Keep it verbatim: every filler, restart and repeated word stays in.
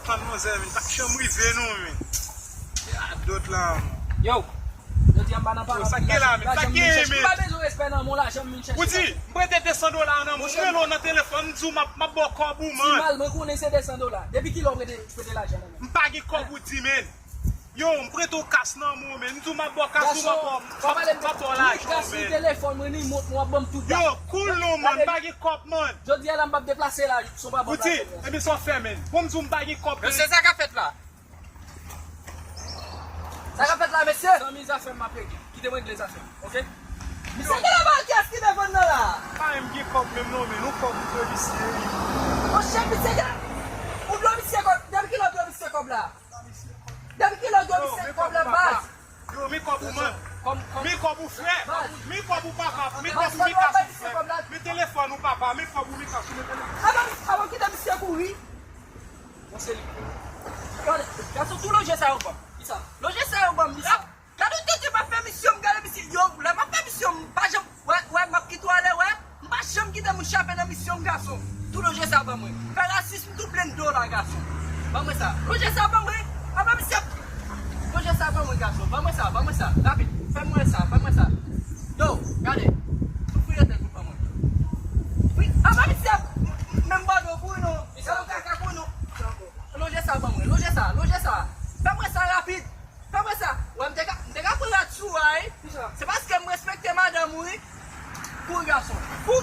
Fann manzè, men pa janm rive non, men. Radòt la, man. Yo, jodi a m pa nan pale. Sa k gen la, men? Sa k gen, men? M pa bezwen respè nan moun la, janm vin chèche. Ou di, m prete de san dola nan men w, m rele w nan telefòn, m di w m ap, m ap ba w kòb ou, man. Ti mal, mwen konnen se de san dola. Depi kilè w prete, prete lajan nan men m? M pa gen kòb ou di, men. Yo, m prete w kas nan men w, men. M di w m ap ba w kas ou, m ap ba w, m ap ba w lajan, men. Gason, telefòn mwen ni mont mwen, w ap ban m tout. Yo, cool non, man, m pa gen kòb, man. Jodi a la, m p ap deplase la, si w pa ban m lajan. Ou di, ebyen sa w fè, men. Bon, m di w m pa gen kòb, men. Mesye, sa k ap fèt la? Sa k ap fèt la, mesye? Zanmi, zafè m m ap regle. Kite m regle zafè m, oke? Misye gen la ba kiyès ki defann nan la? Pa menm gen kòb menm non, men nou kòb ou dwe misye, wi. Monchè, misye gen. Ou dwe misye kòb. Depi kilè w dwe misye kòb la? Depi kilè w dwe misye kòb la, baz? Yo, men kòb ou, man. Men kòb ou, frè. Men kòb ou, papa. Men kòb ou, men kas ou, frè. Men telefòn ou, papa. Men kòb ou, men kas ou, men telefòn. Avan, avan kite misye kouri. Bon, se li. Gade, gason, tou loje sa yo ban m. Kisa? Loje sa yo ban m, misye. Gade, ou tande m ap fè misyon, m gade misye. Yo, lè m ap fè misyon, m pa janm, wè, wè, m ap kite w alè, wè. M pa janm kite moun chape nan misyon m, gason. Tou loje sa ban mwen. Fè rasis, m tou plen dola, gason. Ban mwen sa. Loje sa ban mwen. Apa misye ap. Loje sa ban mwen, gason. Ban mwen sa, ban mwen sa. Rapid. Fè mwen sa, fè mwen sa. Yo, gade. Tou fouye tèt ou ban mwen. Wi, apa misye ap. Menm bòdò pou nou. Misye ap kaka pou nou. Loje sa ban mwen. Loje sa, loje sa. Fè mwen sa rapid. Fè mwen sa. Wè, m te ka, m te ka pran rad sou ou a, wi. Se paske m respekte madanm ou, wi. Kouri, gason. Pou,